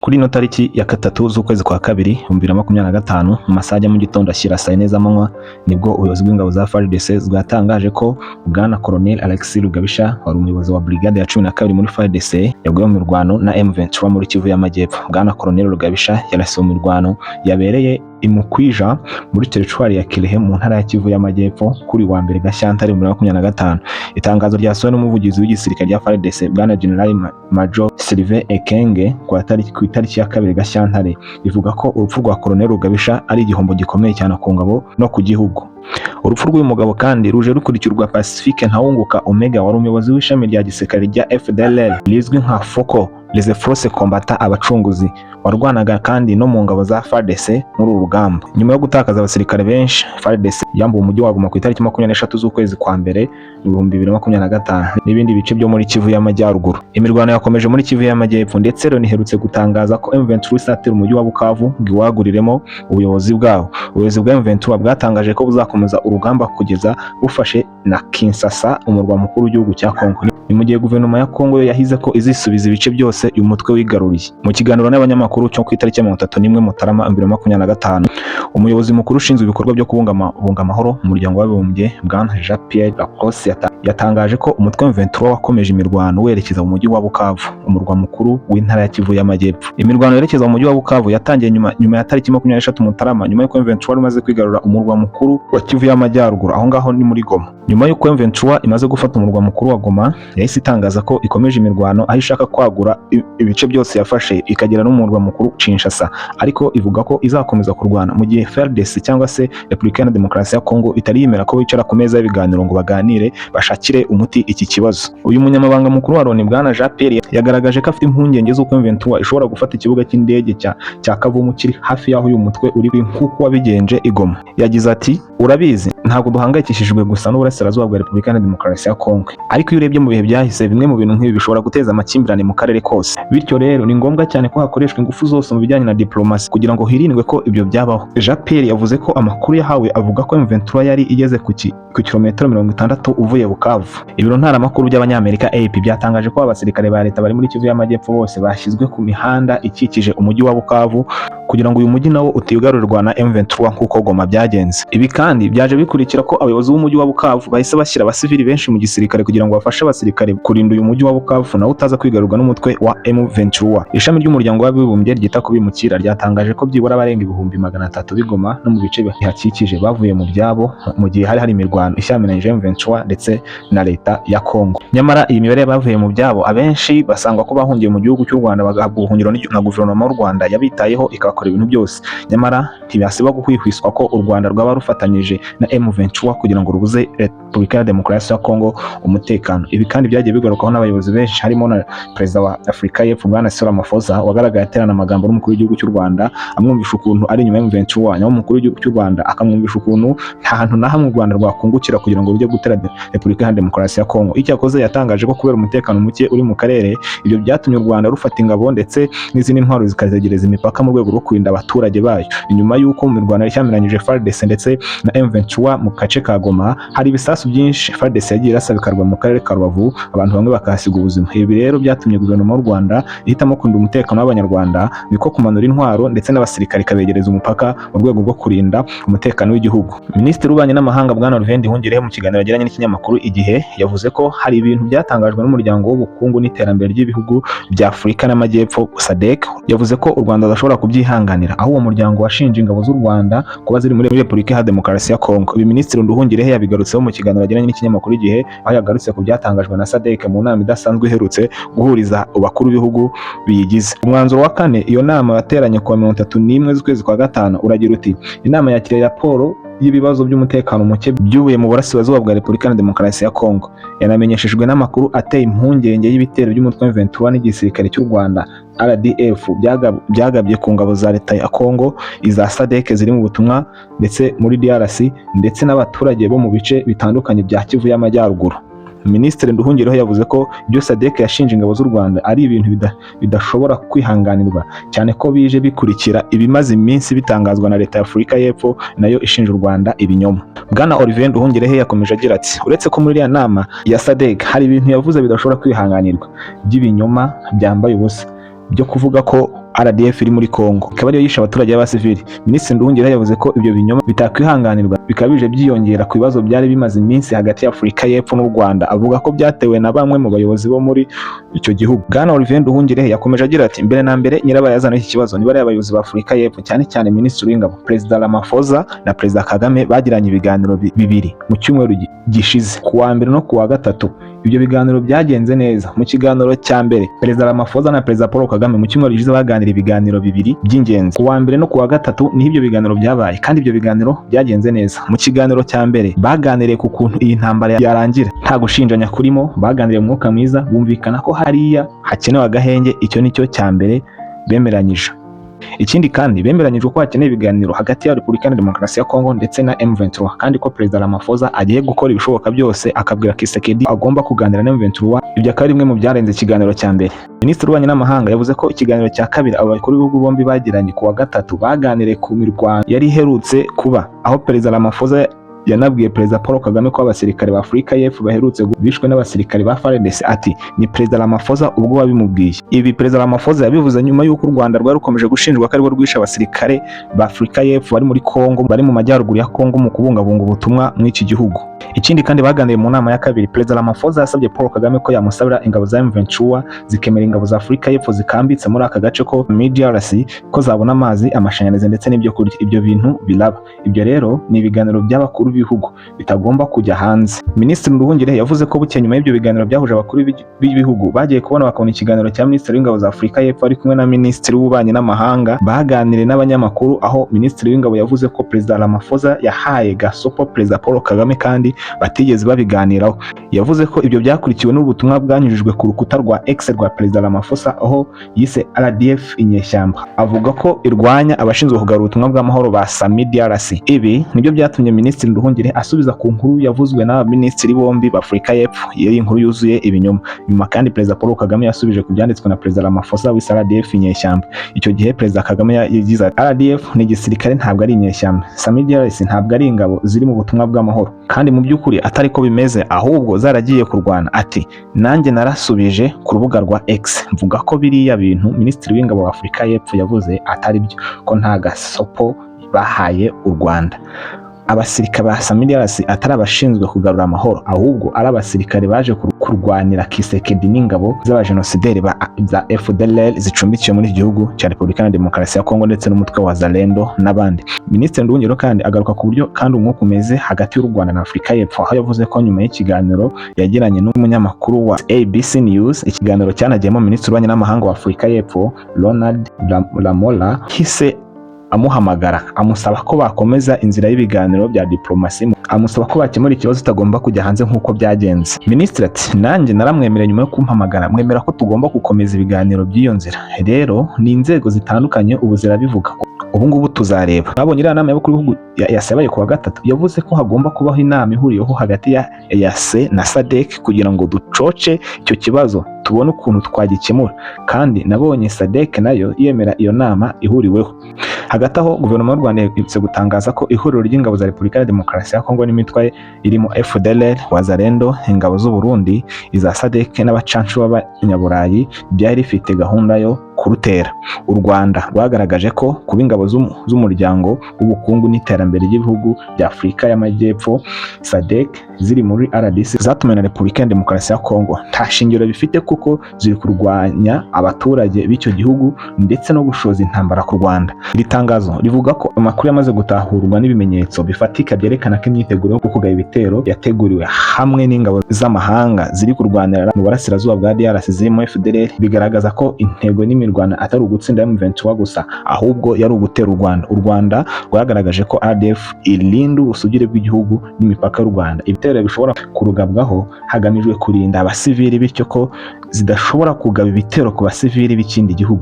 Kuri ino tariki ya 3 z'ukwezi kwa kabiri 2025, mu masaha ya mu gitondo ashyira saa 4 z'amanywa, nibwo ubuyobozi bw'ingabo za FARDC bwatangaje ko Bwana Colonel Alexis Rugabisha, wari umuyobozi wa brigade ya 12 muri FARDC, yaguye mu mirwano na M23 muri Kivu y'Amajyepfo. Bwana Colonel Rugabisha yarasiwe mu mirwano yabereye i Mukwija muri teritwari ya Kirehe mu ntara ya Kivu y'Amajyepfo kuri wa mbere Gashyantare 2025. Itangazo ryasohowe n'umuvugizi w'igisirikare rya FARDC, Bwana General Major Sylvain Ekenge, ku itariki ya 2 Gashyantare, rivuga ko urupfu rwa Colonel Rugabisha ari igihombo gikomeye cyane ku ngabo no ku gihugu. Urupfu rw'uyu mugabo kandi ruje rukurikirwa Pacifique Ntawunguka Omega, wari umuyobozi w'ishami rya gisirikare rya FDLR rizwi nka FOCO, Les Forces Combattants Abacunguzi, warwanaga kandi no mu ngabo za FARDC muri uru rugamba. Nyuma yo gutakaza abasirikare benshi, FARDC yambuwe umujyi wa Goma ku itariki 23 z'ukwezi kwa mbere 2025 n'ibindi bice byo muri Kivu y'Amajyaruguru. Imirwano yakomeje muri Kivu y'Amajyepfo, ndetse Loni iherutse gutangaza ko M23 isatira umujyi wa Bukavu ngo iwaguriremo ubuyobozi bwawo. Ubuyobozi bwa M23 bwatangaje ko buzakomeza urugamba kugeza bufashe na Kinshasa, umurwa mukuru w'igihugu cya Kongo. Ni mu gihe guverinoma ya Kongo yo yahize ko izisubiza ibice byose uyu mutwe wigaruriye. Mu kiganiro n'abanyamakuru cyo ku itariki ya 31 Mutarama 2025, umuyobozi mukuru ushinzwe ibikorwa byo kubungabunga amahoro mu Muryango w'Abibumbye, Bwana Jean Pierre Lacroix, yatangaje ko umutwe wa M23 wakomeje imirwano werekeza mu mujyi wa Bukavu, umurwa mukuru w'intara ya Kivu y'Amajyepfo. Imirwano yerekeza mu mujyi wa Bukavu yatangiye nyuma ya tariki 23 Mutarama, nyuma y'uko M23 wari umaze kwigarura umurwa mukuru wa Kivu y'Amajyaruguru, aho ngaho ni muri Goma. Nyuma y'uko M23 imaze gufata umurwa mukuru wa Goma, yahise itangaza ko ikomeje imirwano, aho ishaka kwagura ibice byose yafashe ikagera no mu murwa mukuru Kinshasa, ariko ivuga ko izakomeza kurwana mu gihe FARDC cyangwa se Repubulika Iharanira Demokarasi ya Kongo itari yemera ko bicara ku meza y'ibiganiro ngo baganire bashakire umuti iki kibazo. Uyu munyamabanga mukuru wa Loni, Bwana Jean Pierre, yagaragaje ko afite impungenge z'uko M23 ishobora gufata ikibuga cy'indege cya Kavumu kiri hafi y'aho uyu mutwe uri, nk'uko wabigenje i Goma. Yagize ati: "Urabizi, ntabwo duhangayikishijwe gusa n'uburasirazuba bwa Repubulika Iharanira Demokarasi ya Kongo, ariko iyo urebye mu bihe byahise, bimwe mu bintu nk'ibi bishobora guteza amakimbirane mu karere kose. Bityo rero ni ngombwa cyane ko hakoreshwa ingufu zose mu bijyanye na diplomasi kugira ngo hirindwe ko ibyo byabaho." Jean Pierre yavuze ko amakuru yahawe avuga ko M23 yari igeze ku kilometero 60 uvuye Bukavu. Ibiro ntaramakuru by'Abanyamerika AP byatangaje ko abasirikare ba leta bari muri Kivu y'Amajyepfo bose bashyizwe ku mihanda ikikije umujyi wa Bukavu kugira ngo uyu mujyi nawo utigarurirwa na M23 nk'uko Goma byagenze. Ibi kandi byaje bikurikira ko abayobozi b'umujyi wa Bukavu bahise bashyira abasivili benshi mu gisirikare kugira ngo bafashe abasirikare kurinda uyu mujyi wa Bukavu nawo utaza kwigarurwa n'umutwe wa M23. Ishami ry'Umuryango w'Abibumbye ryita ku bimukira ryatangaje ko byibura abarenga 300,000 b'i Goma no mu bice bihakikije bavuye mu byabo mu gihe hari hari imirwano ishyamiranyije M23 ndetse na leta ya Kongo. Nyamara iyi mibare y'abavuye mu byabo, abenshi basangwa ko bahungiye mu gihugu cy'u Rwanda, bagahabwa ubuhungiro na guverinoma y'u Rwanda yabitayeho ikabakora ibintu byose. Nyamara ntibasiba guhwihwiswa ko u Rwanda rwaba rufatanyije na M23 kugira ngo rubuze Repubulika ya Demokarasi ya Kongo umutekano. Ibi kandi byagiye bigarukwaho n'abayobozi benshi, harimo na Perezida wa Afurika y'Epfo, Bwana Cyril Ramaphosa, wagaragaye aterana amagambo n'umukuru w'igihugu cy'u Rwanda, amwumvisha ukuntu ari inyuma ya M23, naho umukuru w'igihugu cy'u Rwanda akamwumvisha ukuntu nta hantu na hamwe u Rwanda rwakungukira kugira ngo rujye gutera Repubulika Iharanira Demokarasi ya Kongo. Icyakoze yatangaje ko kubera umutekano muke uri mu karere, ibyo byatumye u Rwanda rufata ingabo ndetse n'izindi ntwaro zikazegereza imipaka mu rwego rwo kurinda abaturage bayo. Nyuma y'uko mu mirwano ishyamiranyije FARDC ndetse na M23 mu gace ka Goma, hari ibisasu byinshi FARDC yagiye irasa bikarwa mu karere ka Rubavu, abantu bamwe bakahasiga ubuzima. Ibi rero byatumye guverinoma y'u Rwanda ihitamo kurinda umutekano w'Abanyarwanda, niko kumanura intwaro ndetse n'abasirikare ikabegereza umupaka mu rwego rwo kurinda umutekano w'igihugu. Minisitiri w'Ububanyi n'Amahanga, Bwana Olivier Nduhungirehe, mu kiganiro yagiranye n'ikinyamakuru Igihe, yavuze ko hari ibintu byatangajwe n'Umuryango w'Ubukungu n'Iterambere ry'Ibihugu bya Afurika n'Amajyepfo, SADC. Yavuze ko u Rwanda rudashobora kubyihanganira, aho uwo muryango washinje ingabo z'u Rwanda kuba ziri muri Repubulika Iharanira Demokarasi ya Kongo. Ibi Minisitiri Nduhungirehe yabigarutseho mu kiganiro yagiranye n'ikinyamakuru Igihe, aho yagarutse ku byatangajwe na SADC mu nama idasanzwe iherutse guhuriza abakuru b'ibihugu biyigize. Umwanzuro wa kane iyo nama yateranye kuwa 31 z'ukwezi kwa gatanu uragira uti: "Inama yakiriye raporo y'ibibazo by'umutekano muke byubuye mu burasirazuba bwa Repubulika ya Demokarasi ya Kongo. Yanamenyeshejwe n'amakuru ateye impungenge y'ibitero by'umutwe wa M23 n'igisirikare cy'u Rwanda RDF byagabye ku ngabo za leta ya Kongo, iza SADC ziri mu butumwa ndetse muri DRC, ndetse n'abaturage bo mu bice bitandukanye bya Kivu y'Amajyaruguru." Minisitiri Nduhungirehe yavuze ko ibyo SADC yashinje ingabo z'u Rwanda ari ibintu bidashobora kwihanganirwa, cyane ko bije bikurikira ibimaze iminsi bitangazwa na leta ya Afurika y'Epfo nayo ishinja u Rwanda ibinyoma. Bwana Olivier Nduhungirehe yakomeje agira ati: "Uretse ko muri iriya nama ya SADC hari ibintu yavuze bidashobora kwihanganirwa by'ibinyoma byambaye ubusa byo kuvuga ko RDF iri muri Kongo ikaba ariyo yishe abaturage b'abasivili. Minisitiri Nduhungirehe yavuze ko ibyo binyoma bitakwihanganirwa, bikaba bije byiyongera ku bibazo byari bimaze iminsi hagati ya Afurika y'Epfo n'u Rwanda, avuga ko byatewe na bamwe mu bayobozi bo muri icyo gihugu. Bwana Olivier Nduhungirehe yakomeje agira ati: "Mbere na mbere, nyirabayazana w'iki kibazo ni bariya bayobozi ba Afurika y'Epfo, cyane cyane Minisitiri w'Ingabo. Perezida Ramaphosa na Perezida Kagame bagiranye ibiganiro bibiri mu cyumweru gishize, ku wa mbere no ku wa gatatu. Ibyo biganiro byagenze neza. Mu kiganiro cya mbere, Perezida Ramaphosa na Perezida Paul Kagame mu cyumweru gishize baganira ibiganiro bibiri by'ingenzi. Ku wa mbere no ku wa gatatu niho ibyo biganiro byabaye, kandi ibyo biganiro byagenze neza. Mu kiganiro cya mbere baganiriye ku kuntu iyi ntambara yarangira nta gushinjanya kurimo. Baganiriye mu mwuka mwiza, bumvikana ko hariya hakenewe agahenge. Icyo nicyo cya mbere bemeranyije. Ikindi kandi, bemeranyijwe ko hakenewe ibiganiro hagati ya Repubulika ya Demokarasi ya Kongo ndetse na M23, kandi ko Perezida Ramaphosa agiye gukora ibishoboka byose akabwira Tshisekedi agomba kuganira na M23. Ibyo akaba ari bimwe mu byarenze ikiganiro cya mbere." Minisitiri w'Ububanyi n'Amahanga yavuze ko ikiganiro cya kabiri abo bakuru b'ibihugu bombi bagiranye ku wa gatatu, baganiriye ku mirwano yari iherutse kuba, aho Perezida Ramaphosa yanabwiye Perezida Paul Kagame ko abasirikare ba Afurika y'Epfo baherutse bishwe n'abasirikare ba FARDC. Ati: "Ni Perezida Ramaphosa ubwo wabimubwiye." Ibi Perezida Ramaphosa yabivuze nyuma y'uko u Rwanda rwari rukomeje gushinjwa ko arirwo rwishe abasirikare ba Afurika y'Epfo bari muri Kongo, bari mu majyaruguru ya Kongo mu kubungabunga ubutumwa muri iki gihugu. Ikindi kandi baganiriye mu nama ya kabiri, Perezida Ramaphosa yasabye Paul Kagame ko yamusabira ingabo za M23 zikemera ingabo za Afurika y'Epfo zikambitse muri aka gace ko muri DRC ko zabona amazi, amashanyarazi ndetse n'ibyo kurya. Ibyo bintu biraba. Ibyo rero ni ibiganiro by'abakuru b'ibihugu bitagomba kujya hanze. Minisitiri Nduhungirehe yavuze ko bukeye nyuma y'ibyo biganiro byahuje abakuru b'ibihugu, bagiye kubona bakabona ikiganiro cya Minisitiri w'Ingabo za Afurika y'Epfo ari kumwe na Minisitiri w'Ububanyi n'Amahanga baganiriye n'abanyamakuru, aho Minisitiri w'Ingabo yavuze ko Perezida Ramaphosa yahaye gasopo Perezida Paul Kagame kandi batigeze babiganiraho. Yavuze ko ibyo byakurikiwe n'ubutumwa bwanyujijwe ku rukuta rwa X rwa Perezida Ramaphosa, aho yise RDF inyeshyamba, avuga ko irwanya abashinzwe kugarura ubutumwa bw'amahoro ba SAMIDRC. Ibi nibyo byatumye Minisitiri Nduhungirehe asubiza ku nkuru yavuzwe n'aba minisitiri bombi ba Afurika y'Epfo, yari inkuru yuzuye ibinyoma. Nyuma kandi Perezida Paul Kagame yasubije ku byanditswe na Perezida Ramaphosa wise RDF inyeshyamba. Icyo gihe Perezida Kagame yagize ati: "RDF ni igisirikare, ntabwo ari inyeshyamba. SAMIDRC ntabwo ari ingabo ziri mu butumwa bw'amahoro, kandi mu by'ukuri atari ko bimeze, ahubwo zaragiye kurwana." Ati: "Nanjye narasubije ku rubuga rwa X, mvuga ko biriya bintu Minisitiri w'Ingabo wa Afurika y'Epfo yavuze atari byo, ko nta gasopo bahaye u Rwanda, abasirikare ba SAMIDRC atari abashinzwe kugarura amahoro, ahubwo ari abasirikare baje kurwanira Tshisekedi n'ingabo z'abajenosideri za FDLR zicumbikiwe muri iki gihugu cya Repubulika ya Demokarasi ya Kongo, ndetse n'umutwe wa Wazalendo n'abandi." Minisitiri Nduhungirehe kandi agaruka ku buryo kandi umwuka umeze hagati y'u Rwanda na Afurika y'Epfo, aho yavuze ko nyuma y'ikiganiro yagiranye n'umunyamakuru wa ABC News, ikiganiro cyanagiyemo Minisitiri w'Ububanyi n'Amahanga wa Afurika y'Epfo Ronald Lamola, hise amuhamagara amusaba ko bakomeza inzira y'ibiganiro bya diplomasi, amusaba ko bakemura ikibazo kitagomba kujya hanze nk'uko byagenze. Minisitiri ati: "Nanjye naramwemereye nyuma yo kumpamagara, mwemera ko tugomba gukomeza ibiganiro by'iyo nzira. Rero ni inzego zitandukanye ubu zirabivuga, ubu ngubu tuzareba." Babonye iriya nama y'abakuru b'ibihugu yasabaye ku wa gatatu, yavuze ko hagomba kubaho inama ihuriyeho hagati ya EAC na SADC kugira ngo ducoce icyo kibazo, tubone ukuntu twagikemura, kandi nabonye SADC nayo yemera iyo nama ihuriweho. Hagati aho, guverinoma y'u Rwanda iherutse gutangaza ko ihuriro ry'ingabo za Repubulika ya Demokarasi ya Kongo n'imitwe irimo FDLR, Wazalendo, ingabo z'u Burundi, iza SADC n'abacancu b'Abanyaburayi byari rifite gahunda yo kurutera. U Rwanda rwagaragaje ko kuba ingabo z'umuryango w'ubukungu n'iterambere ry'ibihugu bya Afurika y'Amajyepfo SADC ziri muri RDC zatumiwe na Repubulika ya Demokarasi ya Kongo nta shingiro bifite, kuko ziri kurwanya abaturage b'icyo gihugu ndetse no gushoza intambara ku Rwanda. Iri tangazo rivuga ko amakuru yamaze gutahurwa n'ibimenyetso bifatika byerekana ko imyiteguro yo kugaba ibitero yateguriwe hamwe n'ingabo z'amahanga ziri kurwanira mu burasirazuba bwa DRC zirimo FDLR, bigaragaza ko intego n'imirwano atari ugutsinda M23 gusa, ahubwo yari ugutera u Rwanda. U Rwanda rwagaragaje ko RDF irinda ubusugire bw'igihugu n'imipaka y'u Rwanda, ibitero bishobora kurugabwaho hagamijwe kurinda abasivili, bityo ko zidashobora kugaba ibitero ku basivili b'ikindi gihugu.